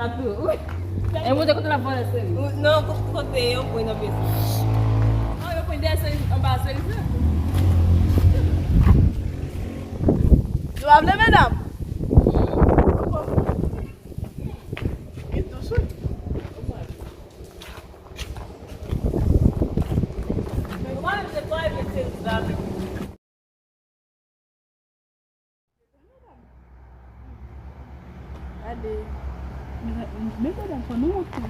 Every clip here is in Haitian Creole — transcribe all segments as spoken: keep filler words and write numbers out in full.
Tou. E monte kote l ap vòlè seri. Non, kote yo pran nan pyès. Ah, yo pran dèyè seri, anba seri sa. Nou pa vle, medam? Li dous, wi. Men nou pa vle, nou pa vle seri sa, men. Gade. Men, men madanm, fò nou wont tou.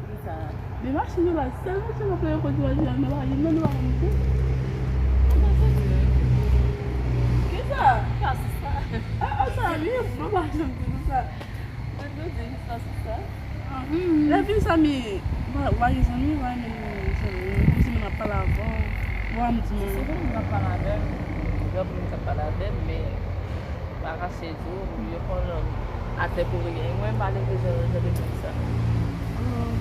Kisa? Men machin nou la, sèl machin nou peye pou di machin nan, nou pa gen, nou pa monte. Kisa? Kisa sa? Ah, ah, sa, wi, mwen pa janm di nou sa. Mwen di nou sa, sista. Lè vin zanmi, w a gen zanmi, w a renmen zanmi, yon kouzin moun ap pale avè w, w a m di non. Se pou moun k ap pale avè m, lè pou moun k ap pale avè m, men m pa kache di w, yo konn atè pou ryen. Mwen, m pa leve jan, jan de moun sa. Oh,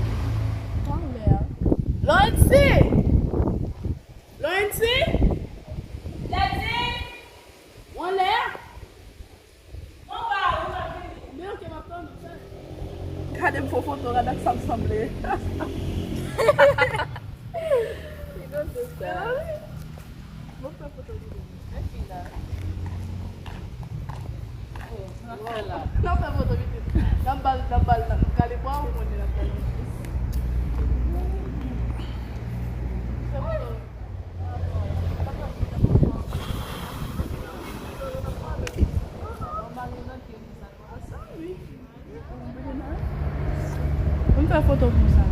talè a. Lorency! Lorency! Daddy! W anlè a? Men ok, m ap tann ou, sèl. Gade m fè foto, gade ak sa m sanble. Li nan tout sa. Mwen fè foto videyo. Nan fè la. N ap fè foto videyo. N ap bal, n ap bal, n ap kale bwa, ou konnen n ap kale. Fè foto. Ann fè foto pou sa.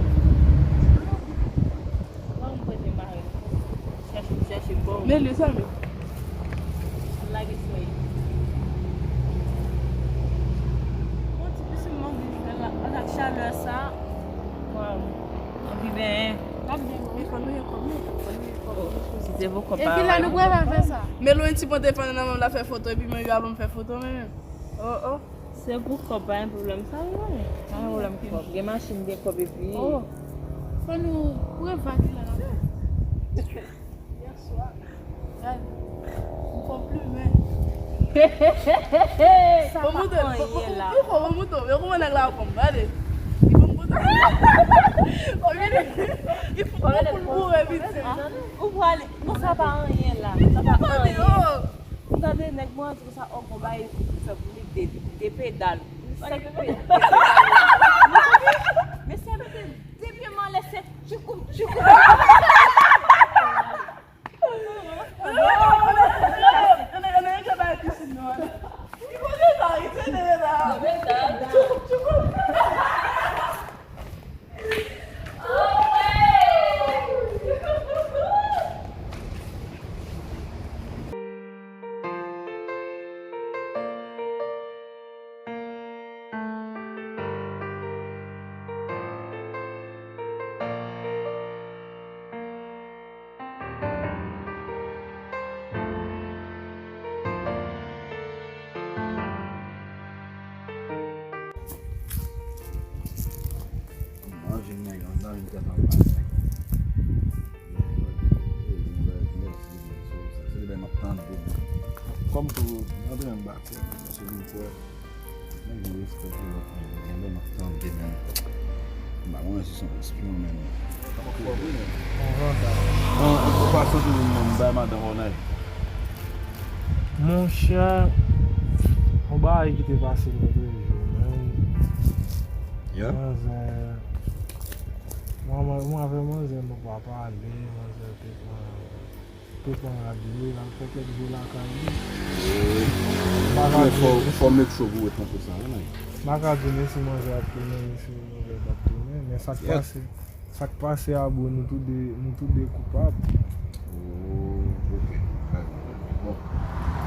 Men li, sa li. Lage soleil. Bon, ti pisin manmi, ak chalè sa. Waw. Anpi benyen. N ap benyen. Fò nou gen kòb, non? Fò nou gen kòb. Si te vo kòb. Epi la, nou prepare fè sa. Men Lorency pran telefòn nan men m, l ap fè foto, epi mwen yo ap ban m fè foto, men. Oh, oh. Se pou kòb, pa gen pwoblèm. Sa yo, pa gen pwoblèm kòb. Gen machin, gen kòb, epi. Oh. Fò nou prevwa ki lè n ap fè. Yèswa. Gad. M konplimen. Sa pa anyen la. Ou fò, ou fò, ou fò, men kòman nèg la ap pran m, gade. Li pran m konsa. Ou vini. Li pran m pou l boure, pitit. Ou prale. Non, sa pa anyen la. Sa pa anyen. M tande nèg mwen di konsa, oh, gon bagay pou fè pou li de, de pedal. Sèk pedal. Men se mete de pye m anlè, se tchoukou, tchoukou. Manje nèg, manje tèt anba nèg. Se li menm ap tande. Kòm tou, antre menm batè, se li kwè. Nèg yo respekte lòt nèg, gen lè m ap tande menm. M pa konnen si se yon espyon menm. An, an pasan tou, m bay madanm Onèy. Monchè, yon bagay ki te pase lòt jou menm. Yeah. Manzè, mwen, mwen, mwen avè manzè, nou pa pale, manzè te pran Te pran rad li, l al fè kèk jou lakay li. Wi. Fò, fò make sure pou w ret nan sa, wi, man. M pa ka di ni si manzè ap tounen, ni si manzè p ap tounen, men sa k pase, sa k pase a, bro, nou toude, nou toude koupab. Oh, ok. Bon.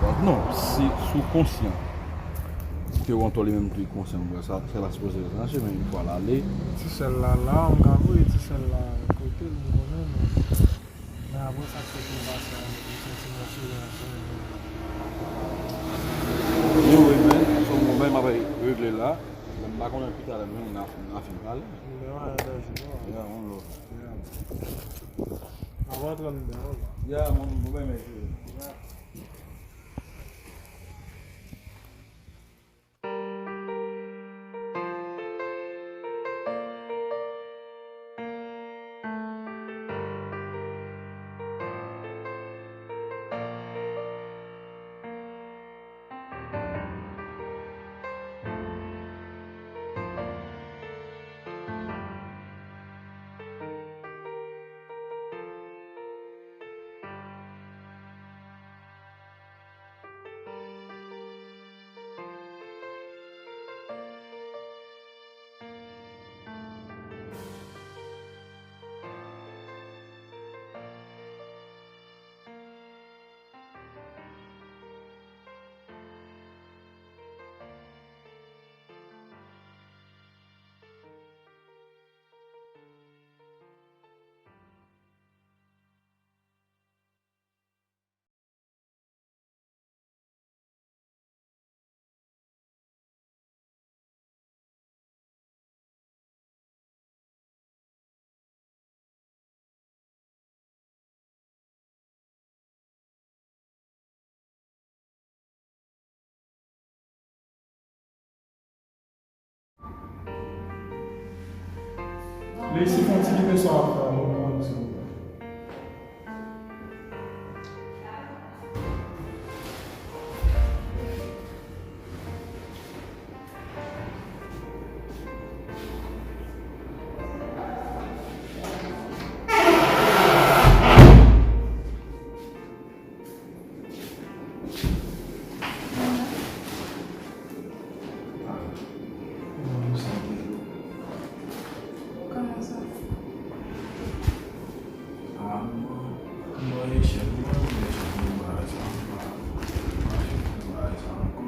Bon, non, si, si w konsyan ke Wantò li menm tou li konsyan, bro, sa, sa la sipoze ret nan chemen, li pral ale. Ti sèl la la, m ka voye ti sèl la kote l, m konnen, men Men apre sa k te fin pase a, m santi mwen sou yon sèl jou. Anyway, man, se yon bagay m ap regle la. M pa konnen pita lè m vini, n a, n a fin pale. Yeah, one love. Yeah. Avan trannde, one love. Yeah, mwen, mwen menm, yeah. Lesi fè yon ti kite sa w ap fè a, mwen pran ti. Kòman sa? Ah, mwen, mwen, chèf mwen, mwen, chèf mwen, bagay sa, mwen, mwen, chèf mwen, bagay sa ankò.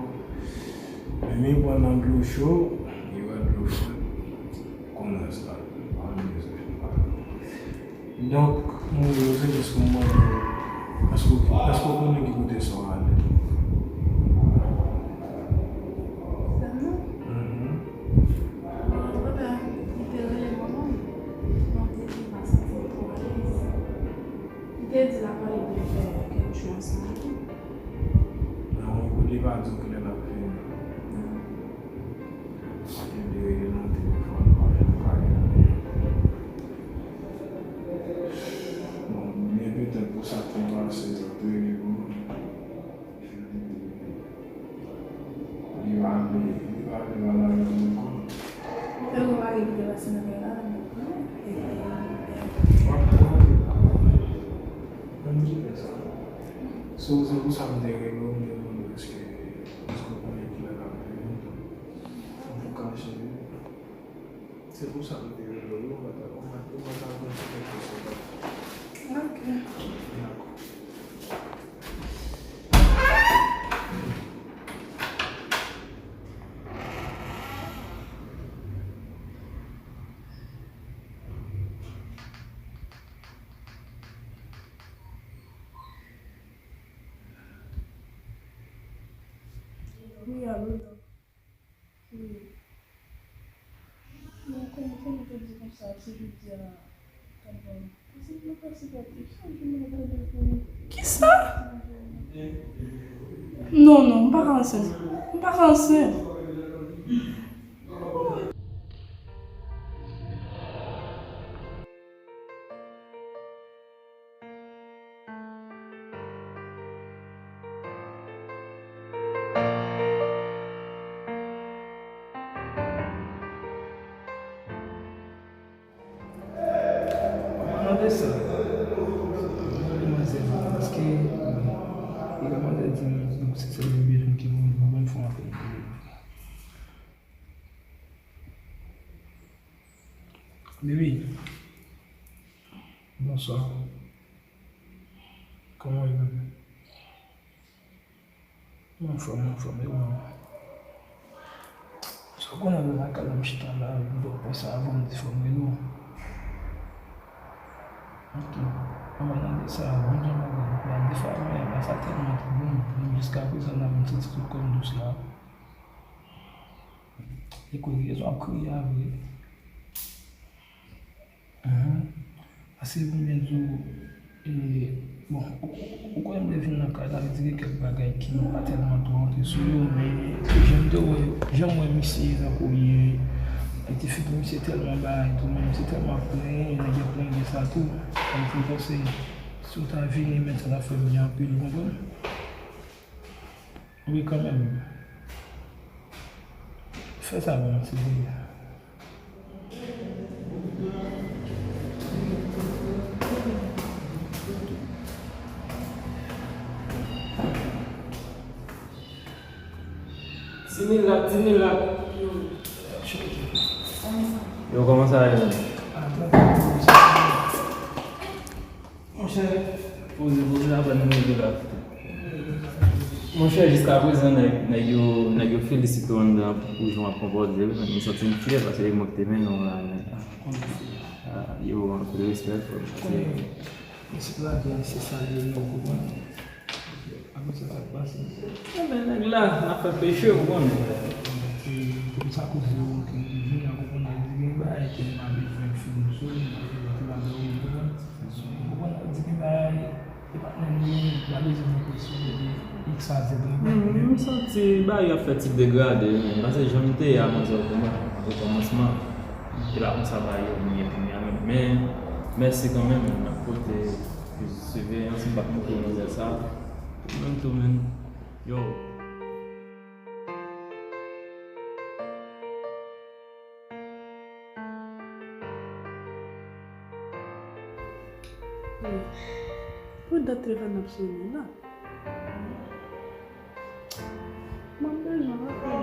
Men, men, pran nan dlo cho, li wè dlo cho, konnen sa, pa bezwen. Donk, mwen, yo, se jis pou mwen, èske w, èske w konnen ki kote sa w ale? Dam nan? Mhm. Bon, li te rele manman m. Mwen te di m pa santi m twò alèz. Li te di l ap ale vin fè kèk jou ansanm avè m. Non, li pa di w kilè l ap vini. Non. Li te rele nan telefòn, pa janm pale. Bon, byen petèt pou sa k te pase, sa te rele pou mwen. Li pa vle, li pa vle pale avèk mwen ankò. Fè yon bagay ki te pase nan kay la, men, epi, w ap pran. Ann kite sa. Se, se pou sa m te rele w, m te mande w èske, èske w konnen kilè l ap vini. Antouka, cheri, se pou sa m te rele w, ou mèt, ou mèt, ou mèt al konn si kèk chòz se pa. Ok. Dakò. Wi, alo, Dòk. Wi. Bon, kòman, kòman te di konsa, se jodi a, t ap ban m. Paske m pa ka sipòte, chak jou m ap tande pou li. Kisa? Non, non, m pa ka ansent. M pa ka ansent. Mwen mande sa. Mwen mande manzè, paske, bon, e la manzè di m, se sèl de bezwen ki mouri, mwen fè yon apèl pou li. Baby. Bonswa. Kòman w ye menm? Mwen anfòm, mwen anfòm, e ou menm? Sa w konnen, mwen lakay la, m chita la, m pran pwen sa avan m di fò m rele w. Ok. Anvan n ale sa, bon jan bagay la, defwa, men, bagay sa tèlman te bon, menm jiskaprezan la, m santi tout kò m dous la. E koz rezon ap kriye a vre. Mhm. Paske pou m byen di w, e, bon, ou, ou, ou konnen m te vin nan kay la, vle di gen kèk bagay ki pa tèlman twò antre sou yo, men jan m te wè, jan m wè misye tankou ye, e ti fi pou misye tèlman bay tou, men misye tèlman ap plenyen, nèg yo ap plenyen de sa tou. Sa m fin panse, si w ta vini, men sa t ap fè m byen anpil, ou konprann? Wi, kanmenm. Fè sa pou mwen, silvouplè. Ti mirak, ti mirak. Yo, kòman sa ye menm? Monchè, poze, poze, apre nou rive la. Monchè, jiskaprezan, nèg, nèg yo, nèg yo felisite w anndan pou jan w ap konpòte w, wi, men m santi m fyè paske se mwen ki te mennen w la, men. Ah, yo, anpil respè, frè m. Mesye la gen se sa li ye, ou konprann? Apre sa, sa k pase? Enben, nèg la, n ap fè peche, ou konnen. Se pou sa koze yo, ke m vini an, konprann, di gen bagay ke m pa bezwen fin sou li, m pa bezwen fin avè w, ou konprann? Ou konprann, di gen bagay, e patnè m ye, m pa bezwen mete sou li, x, y, z, ou konprann? M santi bagay yo ap fè ti degrade, men, paske jan m te ye a, manzè, ou konprann, o kòmansman. E pa konsa bagay yo vin ye kounye a menm. Men, mèsi kanmenm, men, n ap pote plis siveyans, m p ap montre w manzè sa. Ou menm tou, men, yo. Pou dat telefòn nan ap sone la. Mwen bezwen rapèl.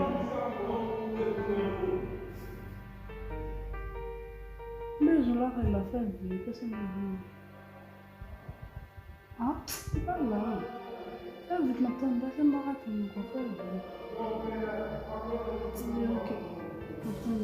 Bezwen rapèl la fè vre, pèsonn bezwen. Ah, li pa la. Fè vit m ap tann, paske m pa ka tann ankò, fè vit. Li ok. M ap tann.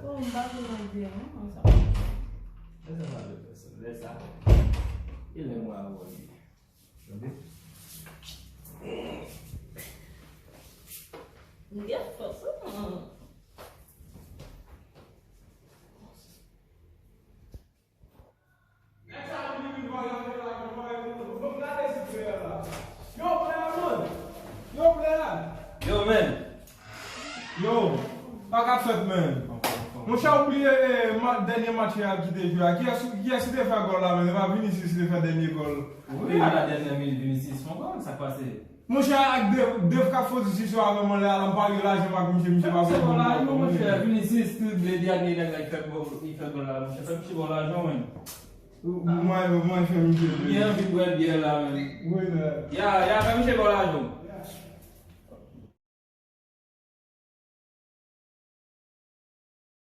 Bon, m pa vle mande non, sa. Lè sa pa vle pèsonn. Lè sa, e lè mwen a wè li. Tande? M gen fòs, wi. Nèg sa yo vin vin vòlè, vòlè, vòlè, vòlè, vòlè, vòlè, gade si frè a la. Yo, frè a, man. Yo, frè a. Yo, men. Yo, pa ka fèt, men. Monchè, ou bliye, eh, ma-, dènye match a ki te jwe a. Kiyès, kiyès ki te fè gòl la, men? Se pa Vinicius ki te fè dènye gòl. Wi, a la dènyè minit, Vinicius fè yon gòl. Sa k pase? Monchè, ak Dave, Dave k ap fè disisyon avè m anlè a la, m parye lajan m ak misye, misye pa fè bon lajan, monchè. Vinicius drible dènye nèg la, li fè gòl, li fè gòl la, monchè. Fè misye bon lajan, men. Mwen, mwen fè misye. Byen anvi bwè byè la, men. Wi, men. Ya, ya, fè misye bon lajan.